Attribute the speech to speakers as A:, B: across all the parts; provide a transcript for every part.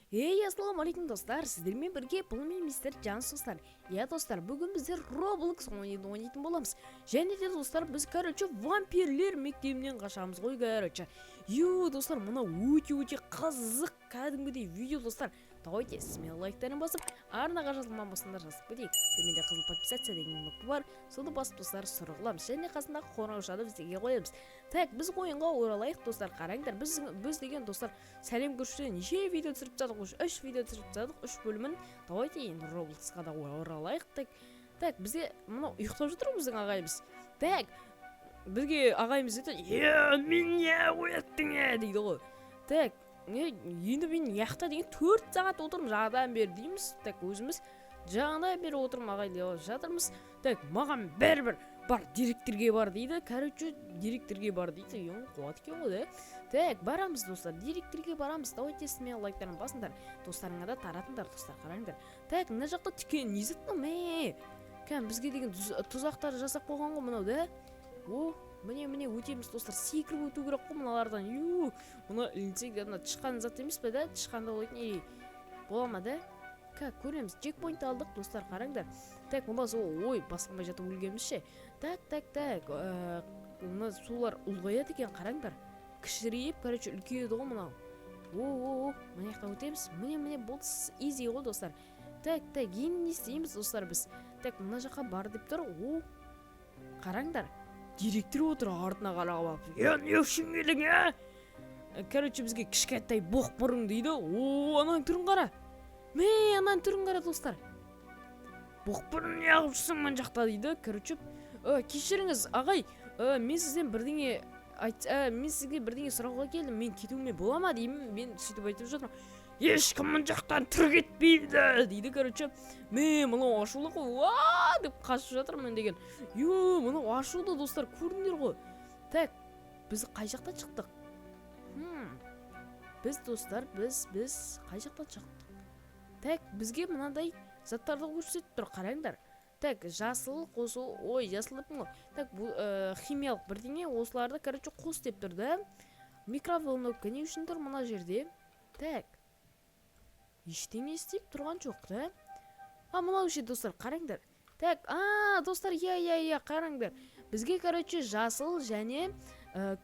A: Эй, ассалаумағалейкум, достар! Сіздермен бірге бұл мен, мистер Жан, достар. Иә, достар, бүгін біздер Roblox ойынын ойнайтын боламыз. Және де, достар, біз, короче, вампирлер мектебінен қашамыз ғой, короче. Ю, достар, мына өте-өте қызық кәдімгідей видео, достар. Давайте смело лайктарын басып, арнаға жазылмаған болсаңдар, жазып кетейік. Төменде қызыл подписаться деген кнопка бар. Соны басып, достар, сұрғыламыз. Және қасындағы қоңыраушаны бізге қоямыз. Так, біз ойынға оралайық, достар, қараңдар. Біз деген, достар, сәлем көршіден неше видео түсіріп тастадық уже? Үш видео түсіріп тастадық, үш бөлімін. Давайте енді Роблоксқа да оралайық. Так, так, бізге мынау ұйықтап жатыр ғой біздің ағайымыз. Так, бізге ағайымыз айтады: «Е, мен не ояттың, е?» – дейді ғой. Так, не, енді мен мына деген 4 сағат отырмын жаңадан бері дейміз. Так, өзіміз жаңадан бері отырмын, ағай, деп жатырмыз. Так, маған бәрібір, бар, директорге бар дейді. Короче, директорге бар дейді. Е, қуат екен ғой, да. Так, барамыз, достар, директорге барамыз. Давайте смело лайктарын басыңдар, достарыңа да таратыңдар, достар, қараңдар. Так, мына жақта тікен не зат мынау? Мә, кәдімгі бізге деген тұзақтар жасап қойған ғой мынау, да. О, міне, міне, өтеміз, достар. Секіріп өту керек қой мыналардан. Ю, мына ілінсек, мына тышқан зат емес пе, да? Тышқанды аулайтын или бола ма, да? Как көреміз. Чекпоинт алдық, достар, қараңдар. Так, мына сол, ой, басылмай жатып өлгенбіз ше. Так, так, так, мына сулар ұлғаяды екен, қараңдар, кішірейіп, короче, үлкейеді ғой мынау. О, о, о, мына жақтан өтеміз. Міне, міне, болды, изи ғой, достар. Так, так, енді не істейміз, достар, біз? Так, мына жаққа бар деп тұр. О, қараңдар, директор отыр артына қарап алып. Е, не үшін келдің, ә? Короче, бізге кішкентай боқ мұрын дейді. О, ананың түрін қара, мә, ананың түрін қара, достар. Боқ мұрын, неғып жүрсің мына жақта дейді. Короче, кешіріңіз, ағай, мен сізден бірдеңе айт, мен сізге бірдеңе сұрауға келдім, мен кетуіме бола ма деймін. Мен сөйтіп айтып жатырмын. Ешкім мына жақтан тірі кетпейді дейді. Короче, мә, мынау ашулы ғой, уа деп қашып жатырмын деген. Ю, мынау ашулы, достар, көрдіңдер ғой. Так, біз қай жақтан шықтық? Біз, достар, біз қай жақтан шықтық? Так, бізге мынандай заттарды көрсетіп тұр, қараңдар. Так, жасыл қосу, ой, жасыл деппін ғой. Так, бұл химиялық бірдеңе, осыларды, короче, қос деп тұр, да. Микроволновка не үшін тұр мына жерде? Так, ештеңе істеп тұрған жоқ та. А, мынау ше, достар, қараңдар. Так, а, достар, иә, иә, иә, қараңдар, бізге, короче, жасыл және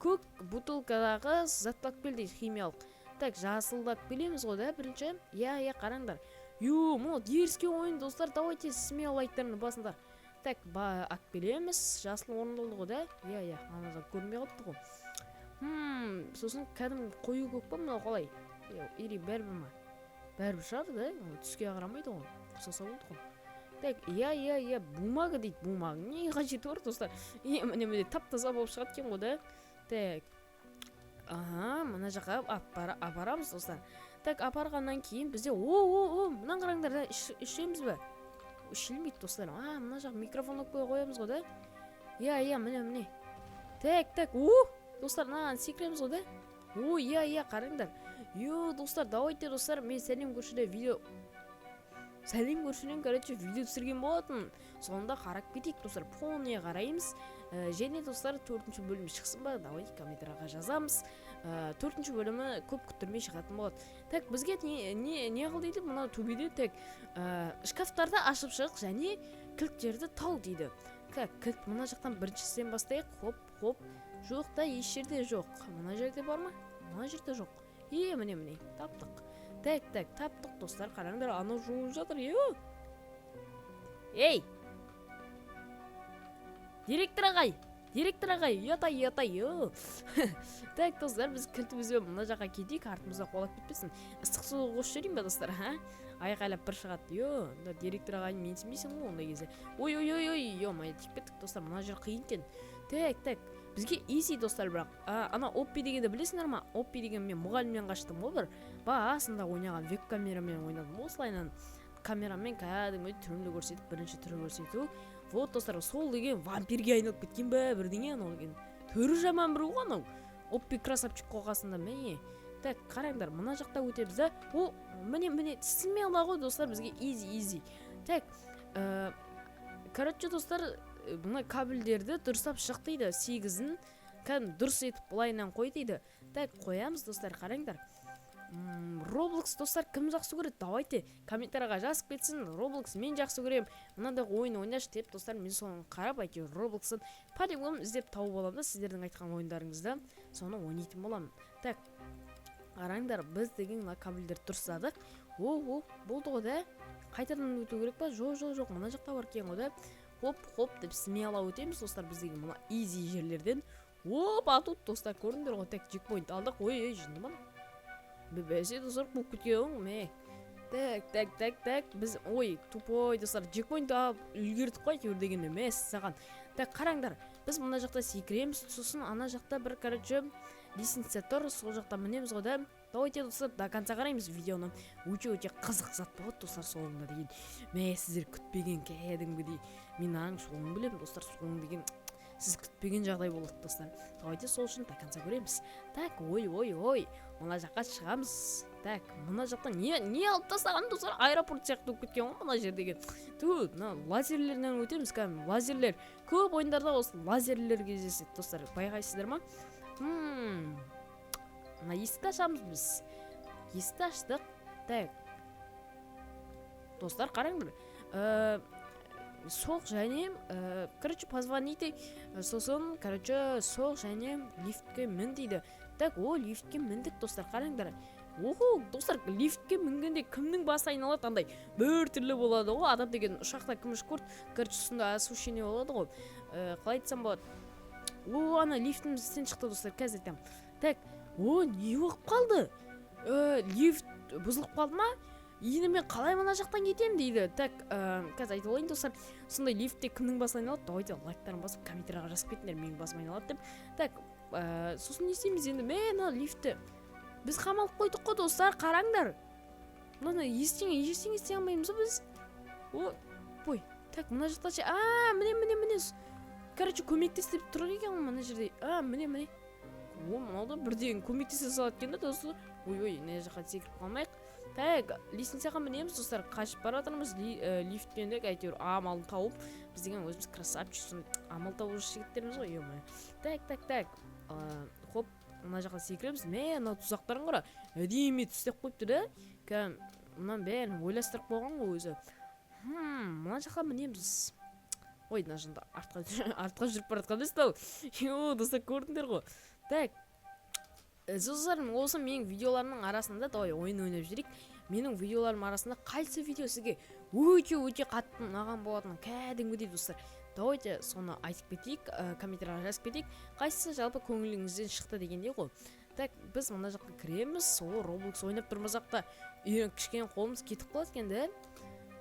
A: көк бутылкадағы затты алып кел дейді, химиялық. Так, жасылды алып келеміз ғой, да, бірінші. Иә, иә, қараңдар. Ю, мынау дерзкий ойын, достар. Давайте смело лайктарыңды басыңдар. Так, ба, алып келеміз. Жасыл орындалды ғой, да? Иә, иә, анадан көрінбей қалыпты ғой. Сосын кәдімгі қою көк па мынау, қалай? Или бәрібір ма? Бәрібір шығар, да. Ол түске қарамайды ғой, ұқсаса болды ғой. Так, иә, иә, иә, бумага дейді. Бумага не қажеті бар, достар? Е, міне, міне, тап таза болып шығады екен ғой, да. Так, ага, мына жаққа апарамыз, достар. Так, апарғаннан кейін бізде, о, о, о, мынаны қараңдар, да. Ішеміз бе? Ішілмейді, достар. А, мына жақ микроволновкаға қоямыз ғой, да. Иә, иә, міне, міне. Так, так, о, достар, мынаған секіреміз ғой, да. О, иә, иә, қараңдар. Ё, достар, давайте, достар, мен сәлем көршіде видео, сәлем көршіден, короче, видео түсірген болатын. Сонда қарап кетейік, достар, полный қараймыз. Және, достар, төртінші бөлім шықсын ба? Давайте комментарийға жазамыз. Төртінші бөлімі көп күттірмей шығатын болады. Так, бізге не қыл дейді мынау төбеде? Так, шкафтарды ашып шық және кілттерді тау дейді. Так, кілт мына жақтан біріншісінен бастайық. Хоп, хоп, жоқ та, еш жерде жоқ. Мына жерде бар ма? Мына жерде жоқ. Е, міне, міне, таптық. Так, так, таптық, достар, қараңдар, анау жуынып жатыр. Е, ей, директор ағай, директор ағай, ұят ай, ұят ай. Так, достар, біз кілтімізбен мына жаққа кетейік, артымызда қуалап кетпесін. Ыстық су қосып жіберейін ба, достар? Ха, айқайлап бір шығады. Е, мына директор ағайын менсінбейсің ғой ондай кезде. Ой, ой, ой, ой, е мое, тиіп кеттік, достар. Мына жер қиын екен. Так, так, бізге изи, достар, бірақ ана оппи дегенді білесіңдер ма? Оппи деген мен мұғалімнен қаштым ғой бір басында ойнаған, веб камерамен ойнадым ғой. Осылайынан камерамен кәдімгі түрімді көрсетіп, бірінші түрі көрсету. Вот, достар, сол деген вампирге айналып кеткен бе, бірдеңе. Анау деген түрі жаман біреу ғой анау оппи красавчик қой қасында. Міне, так, қараңдар, мына жақта өтеміз, да. О, міне, міне, смело ғой, достар, бізге изи, изи. Так, короче, достар, мына кабельдерді дұрыстап шық дейді, сегізін кәдімгі дұрыс етіп былайынан қой дейді. Так, қоямыз, достар, қараңдар. Роблокс, достар, кім жақсы көреді? Давайте комментарийға жазып кетсін: «Роблокс мен жақсы көремін, мынандай ойын ойнашы», — деп. Достар, мен соны қарап, әйтеуір Роблокстан по-любому іздеп тауып аламын да, сіздердің айтқан ойындарыңызды, соны ойнайтын боламын. Так, қараңдар, біз деген мына кабельдерді дұрыстадық. О, о, болды ғой да. Қайтадан өту керек па? Жоқ, жоқ, жоқ, мына жақта бар екен ғой да. Хоп, хоп деп смело өтеміз, достар, біз деген мына изи жерлерден. Опа, тут, достар, көрдіңдер ғой. Так, чекпоинт алдық. Ой, ой, жынды ма? Бәсе, достар, қуып кеткен ғой мә. Так, так, так, так, біз, ой, тупой, достар, чекпоинт алып үлгердік қой әйтеуір дегенде, мәссаған. Так, қараңдар, біз мына жақта секіреміз, сосын ана жақта бір, короче, лестница тұр, сол жақта мінеміз ғой да. Давайте, достар, до конца қараймыз видеоны. Өте өте қызық зат болады, достар, соңында деген. Мә, сіздер күтпеген кәдімгідей, мен мынаның соңын білемін, достар. Соң деген сіз күтпеген жағдай болады, достар. Давайте, сол үшін до конца көреміз. Так, ой, ой, ой, мына жаққа шығамыз. Так, мына жақта не алып тастаған, достар? Аэропорт сияқты болып кеткен ғой мына жер деген. Ту, мына лазерлерінен өтеміз. Кәдімгі лазерлер, көп ойындарда осы лазерлер кездеседі, достар, байқайсыздар ма? Мына есікті ашамыз біз. Есікті аштық. Так, достар, қараңдар. Соқ және короче, позвоните, сосын, короче, соқ және лифтке мін дейді. Так, о, лифтке міндік, достар, қараңдар. Охо, достар, лифтке мінгенде кімнің басы айналады? Андай бір түрлі болады ғой адам деген. Ұшақта кім ұшып көрді? Короче, сондай ощущение болады ғой. Қалай айтсам болады? О, ана лифтіміз істен шықты, достар, қазір айтамын. Так, о, не болып қалды? Лифт бұзылып қалды ма? Енді мен қалай мына жақтан кетемін дейді. Так, қазір айтып алайын, достар. Сондай лифтте кімнің басы айналады? Давайте лайктарын басып, комментарийға жазып кетіңдер «менің басым айналады» деп. Так, сосын не істейміз енді? Мә, мына лифтті біз қамалып қойдық қой, достар, қараңдар. Мынаны ештеңе, ештеңе істей алмаймыз ғой біз. О, ой, так, мына жақта ше? А, міне, міне, міне, короче, көмектес деп тұр екен ғой мына жерде. А, міне, міне. О, мынау да бірден көмектесе салады екен да, достар. Ой, ой, мына жаққа секіріп қалмайық. Так, лестницаға мінеміз, достар. Қашып бара жатырмыз лифттен де. Әйтеуір амалын тауып, біз деген өзіміз красавчик, сондай амал табушы жігіттерміз ғой, е. Так, так, так, хоп, мына жаққа секіреміз. Мә, мына тұзақтарын қара, әдемі етіп істеп қойыпты да. Кәдімгі мынаның бәрін ойластырып қойған ғой өзі. Мына жаққа мінеміз. Ой, мына жақта артқа жүріп бара жатқан емес мынау. О, достар, көрдіңдер ғой. Так, достар, осы менің видеоларымның арасында, давай ойын ойнап жіберейік. Менің видеоларым арасында қайсы видео сізге өте өте қатты ұнаған болатын кәдімгідей, достар? Давайте соны айтып кетейік, комментарийға жазып кетейік, қайсысы жалпы көңіліңізден шықты дегендей ғой. Так, біз мына жаққа кіреміз. О, Роблокс ойнап тұрмасақ та, үйреніп, кішкене қолымыз кетіп қалады екен да.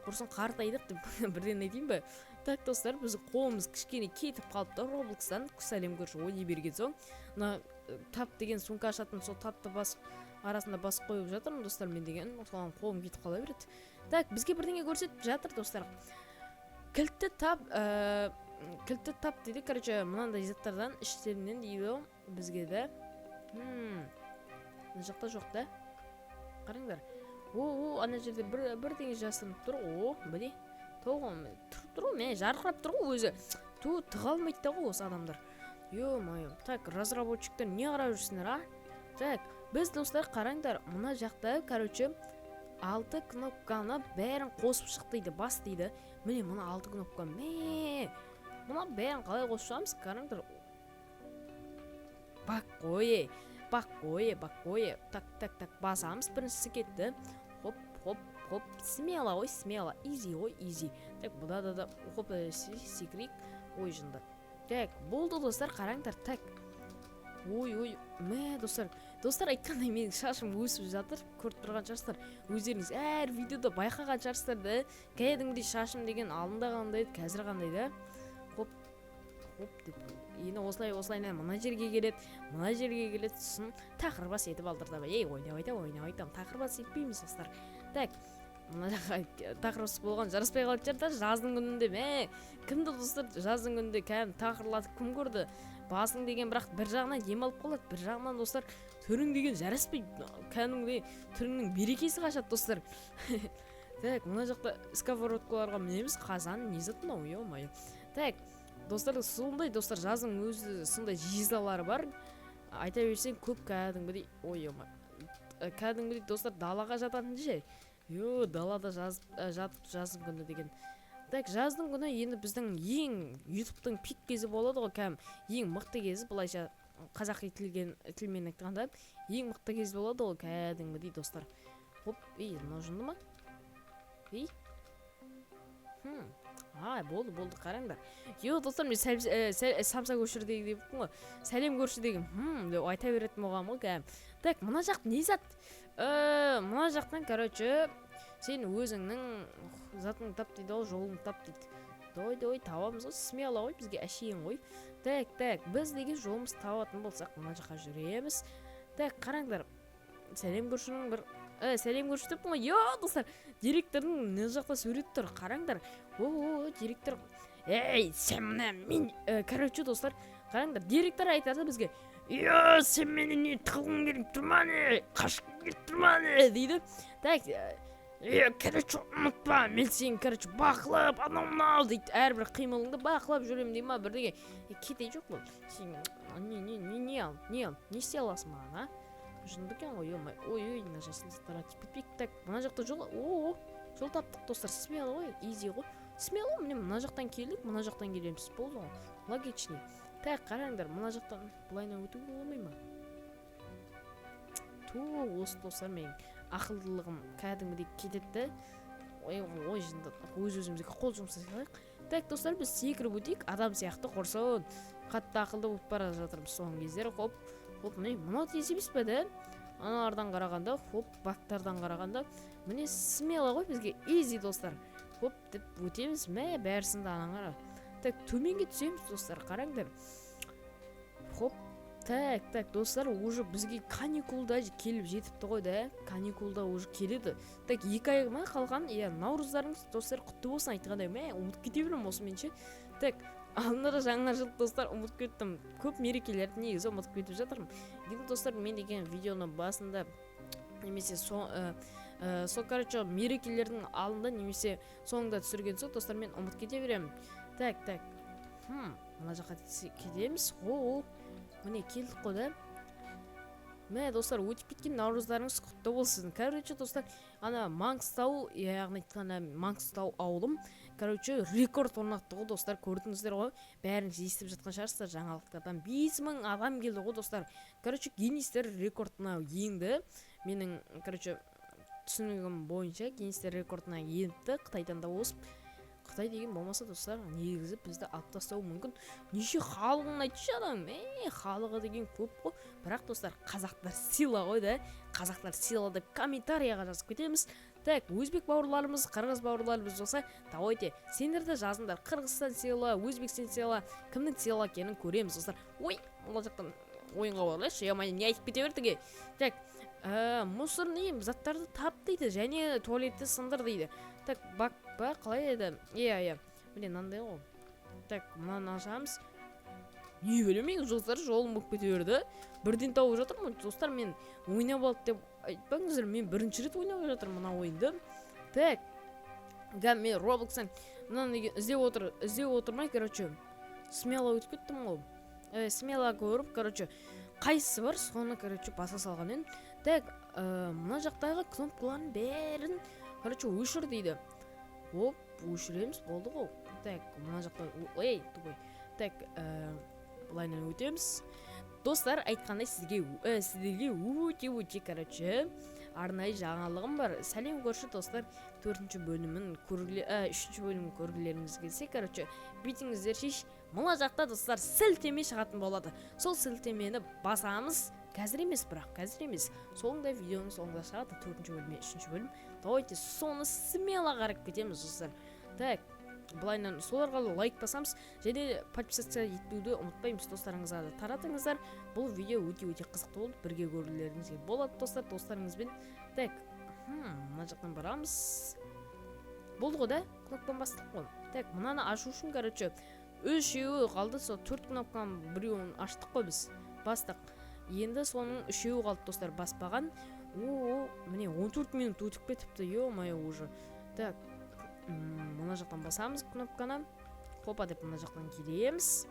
A: Құрсын, қартайдық деп бірден айтайын ба? Так, достар, біздің қолымыз кішкене кетіп қалыпты Роблокстан. Сәлем көрші ойнай берген соң, мына тап деген сумка ашатын, сол тапты басып, арасында басып қойып жатырмын, достар, мен деген соған қолым кетіп қала береді. Так, бізге бірдеңе көрсетіп жатыр, достар. Кілтті тап, кілтті тап дейді. Короче, мынандай заттардан, іштерінен дейді ғой бізге да. Мына жақта жоқ та, қараңдар. О, о, ана жерде бір бірдеңе жасырынып тұр. О, міне, тоғы тұрып тұр ғой, міне, жарқырап тұр ғой өзі. Ту, тыға алмайды да ғой осы адамдар, ё-моё. Так, разработчиктер, не қарап жүрсіңдер, а? Так, біз, достар, қараңдар, мына жақта, короче, алты кнопканы бәрін қосып шық дейді, бас дейді. Міне, мына алты кнопка. Мә, мына бәрін қалай қосып шығамыз? Қараңдар, бак қой, бак қой, бак қой. Так, так, так, басамыз. Біріншісі кетті. Хоп, хоп, хоп, смело ғой, смело, изи ғой, изи. Так, бұда да хоп, секірейік. Ой, жынды. Так, болды, достар, қараңдар. Так, ой, ой, мә, достар, достар, айтқандай, менің шашым өсіп жатыр, көріп тұрған шығарсыздар өздеріңіз, әр видеода байқаған шығарсыздар да. Кәдімгідей шашым деген алдында қандай еді, қазір қандай да. Хоп, хоп деп енді осылай, осылай мына жерге келеді, мына жерге келеді, сосын тақыр бас етіп алдыртамын. Ей, ойнап айтамын, ойнап айтамын, тақыр бас етпейміз, достар. Так, мына жаққа тақыр бас болған жараспай қалатын шығар да жаздың күнінде. Мә, кімді, достар, жаздың күнінде кәдімгі тақырлатып кім көрді басың деген? Бірақ бір жағынан демалып қалады, бір жағынан, достар, түрің деген жараспайды, кәдімгідей түріңнің берекесі қашады, достар. Так, мына жақта сковородкаларға мінеміз. Қазан не зат мынау, ё-моё? Так, достар, сондай, достар, жаздың өзі сондай жизалары бар, айта берсең көп кәдімгідей. Ой, ё. Кәдімгідей, достар, далаға жататын ше. Йо, далада жазып, жатып, жаздың күні деген. Так, жаздың күні енді біздің ең Ютубтың пик кезі болады ғой, кәдімгі ең мықты кезі, былайша қазақи тілмен айтқанда, ең мықты кез болады ғой кәдімгідей, достар. Хоп, ей, мынау жынды ма? Ей, а, болды, болды, қараңдар. Йо, достар, мен сәл, самса көшір деппін ғой, сәлем көрші деген деп айта беретін болғанмын ғой кәдімгі. Так, мына жақ не зат? Мына жақтан, короче, сен өзіңнің затыңды тап дейді ғой, жолыңды тап дейді. Давай, давай, табамыз ғой, смело ғой, бізге әшейін ғой. Так, так, біз деген жолымызды табатын болсақ, мына жаққа жүреміз. Так, қараңдар, сәлем көршінің бір, сәлем көрші деппін ғой. Йо, достар, директордың мына жақта суреті тұр, қараңдар. О, директор, ей, сен мына мен, короче, достар, қараңдар, директор айтады бізге: «Йо, сен мені не тығылғың келіп тұр ма, не қашқың келіп тұр ма, не?» – дейді. Так, короче, ұмытпа, мен сені, короче, бақылап, анау мынау дейді, әрбір қимылыңды бақылап жүремін дей ма, бірдеңе. Кете жоқ бұл, сен не, не, не, не ал, не ал, не істей аласың маған, а? Жынды екен ғой, е. Ой, ой, мына жасыл заттарға тиіп кетпейік. Так, мына жақта жол, о, жол таптық, достар, смело ғой, изи ғой, смело. Міне, мына жақтан келдік, мына жақтан келеміз, болды ғой, логичный. Так, қараңдар, мына жақтан былайынан өтуге болмай ма? Ту, осы, достар, менің ақылдылығым кәдімгідей кетеді да. Ой, ой, жынды, өз өзімізге қол жұмсай салайық. Так, достар, біз секіріп өтейік адам сияқты, құрсын, қатты ақылды болып бара жатырмыз соңғы кездері. Хоп, хоп, міне, мынау тез емес пе да аналардан қарағанда? Хоп, бактардан қарағанда, міне, смело ғой, бізге изи, достар. Хоп деп өтеміз, мә, бәрісін де анан қара. Так, төменге түсеміз, достар, қараңдар. Хоп, так, так, достар, уже бізге каникулда келіп жетіпті ғой да, каникулда уже келеді. Так, 2 ай ма қалған? Иә, наурыздарыңыз, достар, құтты болсын айтқандай. Мә, ұмытып кете беремін осымен ше. Так, алдында да жаңа жыл, достар, ұмытып кеттім. Көп мерекелерді негізі ұмытып кетіп жатырмын енді, достар. Мен деген видеоның басында немесе сол, короче, мерекелердің алдында немесе соңында түсірген соң, достар, мен ұмытып кете беремін. Так, так, мына жаққа кетеміз. О, міне, келдік қой да. Мә, достар, өтіп кеткен наурыздарыңыз құтты болсын. Короче, достар, ана Маңғыстау, яғни айтқанда, Маңғыстау ауылым, короче, рекорд орнатты ғой, достар, көрдіңіздер ғой, бәріңіз естіп жатқан шығарсыздар жаңалықтардан. 5000 адам келді ғой, достар. Короче, Гиннестер рекордына енді, менің, короче, түсінігім бойынша, Гиннестер рекордына еніпті Қытайдан да озып. Қытай деген болмаса, достар, негізі бізді алып тастауы мүмкін. Неше халығын айтшы адам, е, халығы деген көп қой. Бірақ, достар, қазақтар сила ғой да, қазақтар сила деп комментарияға жазып кетеміз. Так, өзбек бауырларымыз, қырғыз бауырларымыз болса, давайте, сендер де жазыңдар: Қырғызстан сила, Өзбекстан сила, кімнің сила екенін көреміз, достар. Ой, мына жақтан ойынға барайықшы, е, не айтып кете бердік, е. Так, мусорный заттарды тап дейді және туалетті сындыр дейді. Так, бак па, қалай еді? Иә, иә, міне, мынандай ғой. Так, мынаны ашамыз. Не білемін мен, достар, жолым болып кете берді, бірден тауып жатырмын. Достар, мен ойнап алды деп айтпаңыздар, мен бірінші рет ойнап жатырмын мына ойынды. Так, кәдімгі мен Роблокстан мынаны деген іздеп отыр, іздеп отырмай, короче, смело өтіп кеттім ғой. Смело көріп, короче, қайсысы бар, соны, короче, баса салған едім. Так, мына жақтағы кнопкалардың бәрін, короче, өшір дейді. Оп, өшіреміз, болды ғой. Так, мына жақта, ей, тупой. Так, былайынан өтеміз, достар. Айтқандай, сізге, сіздерге өте өте, короче, арнайы жаңалығым бар. Сәлем, көрші, достар, төртінші бөлімін көргіле, үшінші бөлімін көргілеріңіз келсе, короче, бүйтіңіздер шеш. Мына жақта, достар, сілтеме шығатын болады, сол сілтемені басамыз. Қазір емес, бірақ қазір емес, соңында, видеоның соңында шығады төртінші бөлім мен үшінші бөлім. Давайте соны смело қарап кетеміз, достар. Так, былайынан соларға лайк басамыз және подписаться етуді ұмытпаймыз, достарыңызға да таратыңыздар. Бұл видео өте өте қызықты болды, бірге көрулеріңізге болады, достар, достарыңызбен. Так, мына жақтан барамыз, болды ғой да, кнопканы бастық қой. Так, мынаны ашу үшін, короче, үшеуі қалды. Сол төрт кнопканың біреуін аштық қой біз, бастық. Енді соның үшеуі қалды, достар, баспаған. О, міне, 14 минут өтіп кетіпті, е мое, уже. Так, мына жақтан басамыз кнопканы, хопа деп мына жақтан киреміз.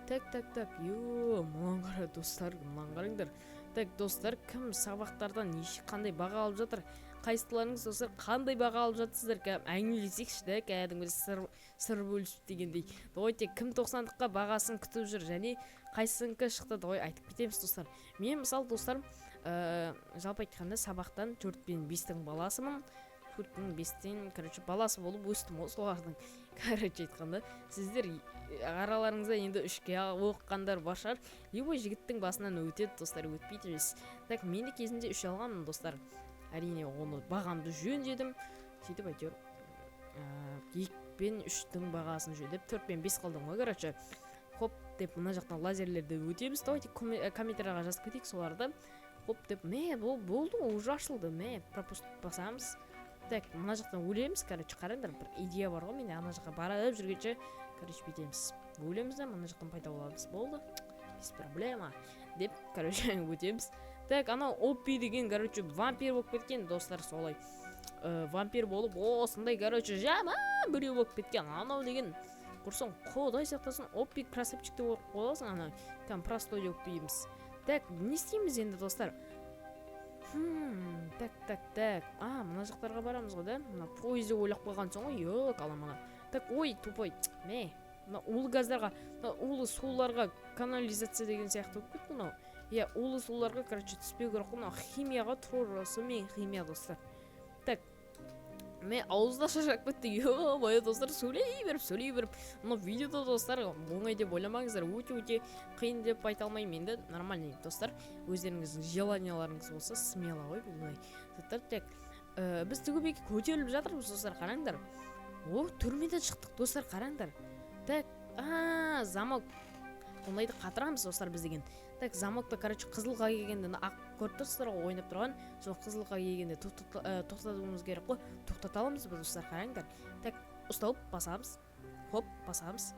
A: Так, так, так, е, мынаны қара, достар, мынаны қараңдар. Так, достар, кім сабақтардан неше, қандай баға алып жатыр? Қайсыларыңыз, достар, қандай баға алып жатсыздар? Кәдімгі әңгімелесейікші да, кәдімгі сыр бөлісіп дегендей. Давайте, кім 90-дыққа бағасын күтіп жүр және қайсынікі шықты, давай айтып кетеміз, достар. Мен, мысалы, достар, жалпы айтқанда, сабақтан 4 пен 5-тің баласымын. 4 пен 5-тен, короче, баласы болып өстім ғой солардың. Короче айтқанда, сіздер араларыңызда енді 3-ке оқығандар бар шығар. Любой жігіттің басынан өтеді, достар, өтпейді емес. Так, мен де кезінде 3 алғанмын, достар. Әрине, оны бағамды жөндедім. Сөйтіп, әйтеуір, 2 пен 3-тің бағасын жөндеп, 4 пен 5 қалдым ғой, короче. Хоп деп, мына жақтан лазерлерді өтеміз. Давайте комментарийға жазып кетейік соларды. Хоп деп, мә, бұл болды ғой, уже ашылды. Мә, пропуск басамыз. Так, мына жақтан өлеміз, короче. Қараңдар, бір идея бар ғой менде. Ана жаққа барып жүргенше, короче, бүйтеміз, өлеміз да, мына жақтан пайда боламыз. Болды, без проблема деп, короче, өтеміз. Так, анау Оппи деген, короче, вампир болып кеткен, достар. Солай, вампир болып, осындай, короче, жаман біреу болып кеткен анау деген. Құрсын, құдай сақтасын, Оппи красавчик деп қойып қоясың, ана кәдімгі простой Оппи емес. Так, не істейміз енді, достар? Так, так, так, а мына жақтарға барамыз ғой да. Мына пойыз деп ойлап қойғансың ғой, ёкала. Так, ой, тупой, мә, мына улы газдарға, мына улы суларға, канализация деген сияқты болып кетті мынау. Иә, улы суларға, короче, түспеу керек қой. Мынау химияға тура мен химия, достар. Так, мен ауызда шашырап кетті, ё-моё, достар, сөйлей беріп, сөйлей беріп. Мына видеода, достар, оңай деп ойламаңыздар, өте өте қиын деп айта алмаймын енді, нормальный, достар. Өздеріңіздің желанияларыңыз болса, смело ғой бұндай заттар. Так, біз төбеге көтеріліп жатырмыз, достар, қараңдар. О, түрмеден шықтық, достар, қараңдар. Так, а замок, ондайды қатырамыз, достар, біз деген. Так, замокта, короче, қызылға келгенде, мына ақ көріп тұрсыздар ғой ойнап тұрған, сол қызылға келгенде тоқтатуымыз керек қой. Тоқтата аламыз ба, достар? Қараңдар. Так, ұсталып басамыз, хоп, басамыз,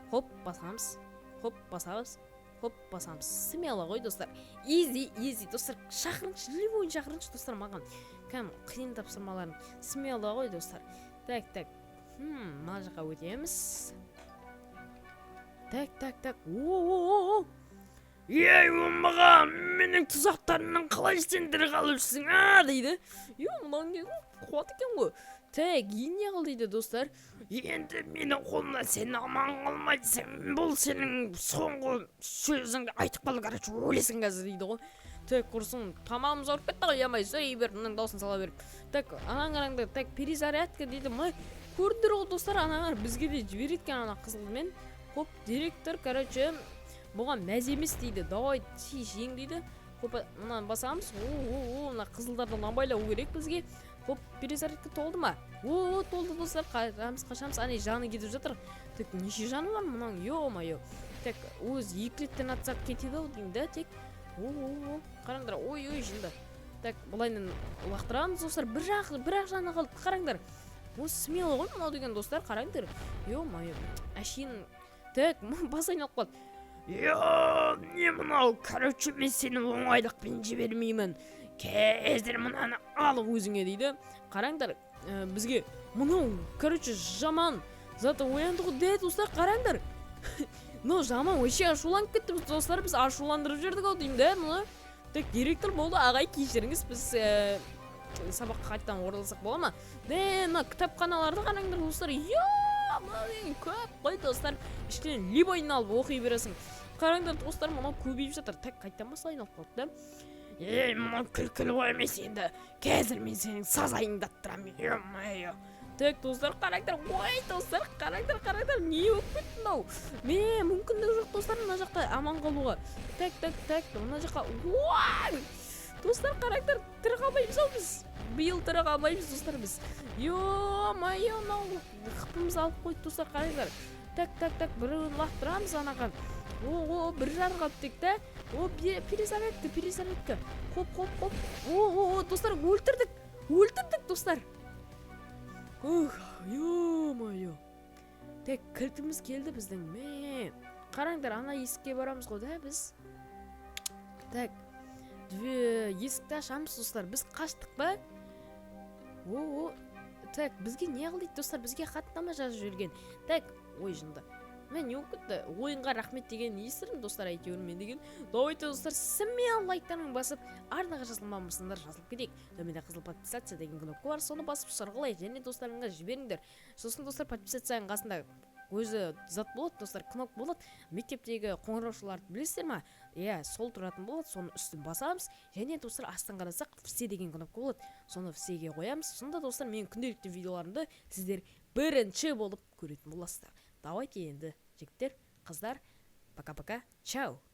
A: хоп, басамыз, хоп, басамыз, хоп, басамыз. Смело ғой, достар, изи, изи. Достар, шақырыңызшы, любойын шақырыңызшы, достар, маған кәдімгі қиын тапсырмаларын. Смело ғой, достар. Так, так, мына жаққа өтеміз. Так, так, так, о, о, о, ей, оңбаған, менің тұзақтарымнан қалай сен тірі қалып жүрсің, а, дейді. Е, мынау не қуат екен ғой. Так, енді не қыл дейді, достар?
B: Енді менің қолымнан сен аман қалмайсың. Бұл сенің соңғы сөзіңді айтып қал, короче, өлесің
A: қазір дейді ғой. Так, құрсын, тамағымыз ауырып кетті ғой, ямай сөйлей беріп, мынаның дауысын сала беріп. Так, анан қараңдар. Так, перезарядка дейді ма, көрдіңдер ғой, достар. Ана бізге де жібереді екен ана қызылмен. Хоп, директор, короче, бұған мәз емес дейді. Давай, жең дейді. Хоп, мынаны басамыз. О, о, о, мына қызылдардан абайлау керек бізге. Хоп, перезарядка толды ма? О, толды, достар. Қашамыз, қашамыз. Ане, жаны кетіп жатыр. Так, неше жаны бар мынаның? Ё-моё. Так, өзі екі реттен атсақ, кетеді ау деймін да. Тек, о, о, о, қараңдар. Ой, ой, жынды. Так, былайынан лақтырамыз, достар. Бір жақ, бір ақ жаны қалды, қараңдар. О, смело ғой мынау деген, достар, қараңдар. Ё-моё, әшейін. Так, бас айналып қалды.
B: Е, не мынау? Короче, мен сені оңайлықпен жібермеймін. Қазір мынаны
A: ал өзіңе дейді. Қараңдар, бізге мынау, короче, жаман заты оянды ғой де, достар, қараңдар. Мынау жаман вообще ашуланып кетті. Біз, достар, біз ашуландырып жібердік ау деймін да мұны. Так, директор болды, ағай, кешіріңіз, біз сабаққа қайтадан оралсақ бола ма? Де, мына кітапханаларды қараңдар, достар. Е, мынау деген көп қой, достар, ішінен любойын алып оқи бересің. Қараңдар, достар, мынау көбейіп жатыр. Так, қайтадан бас айналып қалды да.
B: Ей, мынау күлкілі ғой емес енді. Қазір мен сенің сазайыңды аттырамын, ё-моё.
A: Так, достар, қараңдар. Ой, достар, қараңдар, қараңдар, не болып кетті мынау? Ме, мүмкіндік жоқ, достар, мына жақта аман қалуға. Так, так, так, мына жаққа. Ой, достар, қараңдар, тірі қалмаймыз ау біз биыл, тірі қалмаймыз, достар, біз. Ё-моё, мынау хпымызды алып қойды, достар, қараңдар. Так, так, так, біреуін лақтырамыз анаған. О, о, бір жары қалды тек та. О, перезарядка, перезарядка. Хоп, хоп, хоп. О, о, о, достар, өлтірдік, өлтірдік, достар. Ух, ё-моё. Так, кілтіміз келді біздің. Мә, қараңдар, ана есікке барамыз ғой да біз. Так, есікті ашамыз, достар. Біз қаштық па? О, о, так, бізге не қыл дейді, достар? Бізге хаттама жазып жіберген. Так, ой, жынды. Мә, не болып кетті? Ойынға рахмет деген естірім, достар, әйтеуір мен деген. Давайте, достар, смело лайктарың басып, арнаға жазылмаған болсаңдар, жазылып кетейік. Төменде қызыл «Подписаться» деген кнопка бар, соны басып, сырғылай және достарыңа жіберіңдер. Сосын, достар, подписаться ның қасында өзі зат болады, достар, кнопка болады, мектептегі қоңыраушыларды білесіздер ма? Иә, сол тұратын болады. Соның үстін басамыз және, достар, астын қарасақ, «Все» деген кнопка болады, соны «Все» ге қоямыз. Сонда, достар, менің күнделікті видеоларымды сіздер бірінші болып көретін боласыздар. Давайте енді, жігіттер, қыздар, пока пока, чао.